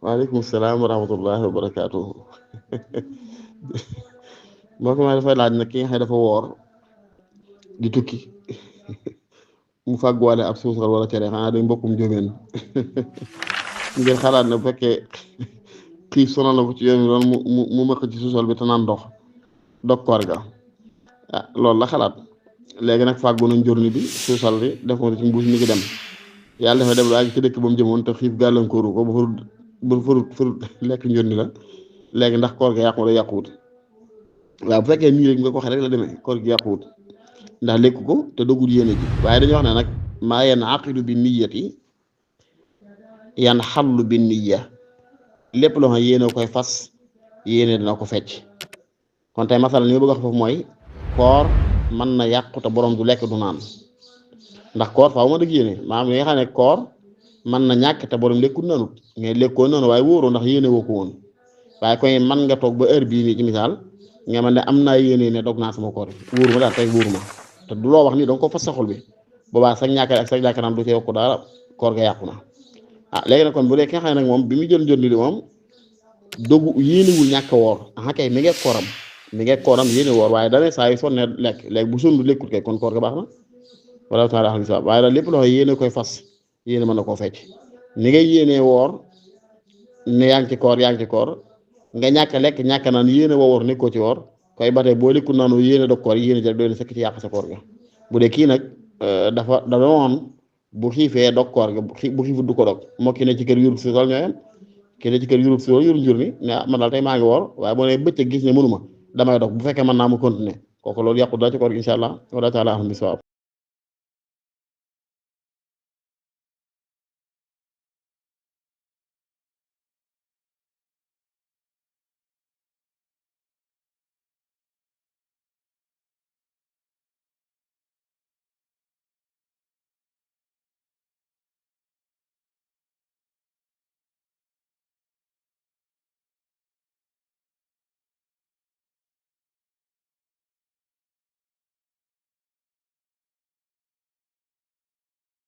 waaleykum salaam wa rahmatullahi wa barakaatuhu. mbokk mi dafay laaj nag ki nga xam ne dafa woor di tukki mu fàgguwaale ab suusal wala cere xanaa day mbokkum jógeen ngeen xalaat ne bu fekkee xiif sonal na ko ci yoon wi doon mu mëq ci suusal bi te naan ndox dog koor ga ah loolu la xalaat léegi nag fàggu nañ jorni bi suusal bi def ko ci mbuus mi ngi dem yàlla dafa dem daal ci dëkk ba mu jëmoon te xiif gàllankooru ko ba farut lekk njorni la léegi ndax koor ga yàqu wala yàquwut waaw bu fekkee nii rek nga ko waxee rek la demee koor gi yàquwut ndax lekk ko te dogul yéene ji waaye dañuy wax ne nag maa yenn aqidu bi niyyati yan xallu bi niyya lépp loo xam ne yéene koy fas yéene dina ko fecc kon tey masala li ma bëgg a wax foofu mooy koor mën na yàqu te borom du lekk du naan ndax koor faaw ma dëgg yéene maanaam li nga xam ne koor mën na ñàkk te borom lekkul nanut ngay lekkoo noonu waaye wóoroo ndax yéene woo ko woon waaye koy man nga toog ba heure bii nii ci misaal nga man ne am naa yéene ne dog naa sama koor wóoru ma daal tey wóoru ma te du loo wax nii danga ko fas saxul bi boobaa sax ñàkk ak sax ñàkk naan du ci yokku dara koor ga yàqu na ah léegi nag kon bu dee ki nga xam ne nag moom bi mu jël njot li moom dogu yéenewul ñàkk woor ah kay mi ngi kooram yéene woor waaye dane saa yu sonne lekk léegi bu sundu lekkut kay kon koor ga baax na wala taala xam sa waaye daal lépp loo xam yéene koy fas yéene mën na koo fecc ni ngay yéenee woor ne yaa ngi ci koor nga ñàkk lekk ñàkk naan yéene woo woor nekkoo ci woor koy ba tey boo lekkul naanu yéene dog koor yéene jël doy na fekk ci yàq sa koor ga bu dee kii nag dafa woon bu xiifee dog koor ga bu xiifut du ko dog moo ki ne ci kër yurub si sol ñooyam ki ne ci kër yurub si sol yurub njur ni ne man daal tey maa ngi woor waaye boo ne bëccëg gis ne mënuma damay dog bu fekkee mën naa mu continuer kooku loolu yàqu dara ci koor gi incha allah wala taala am bi sawaab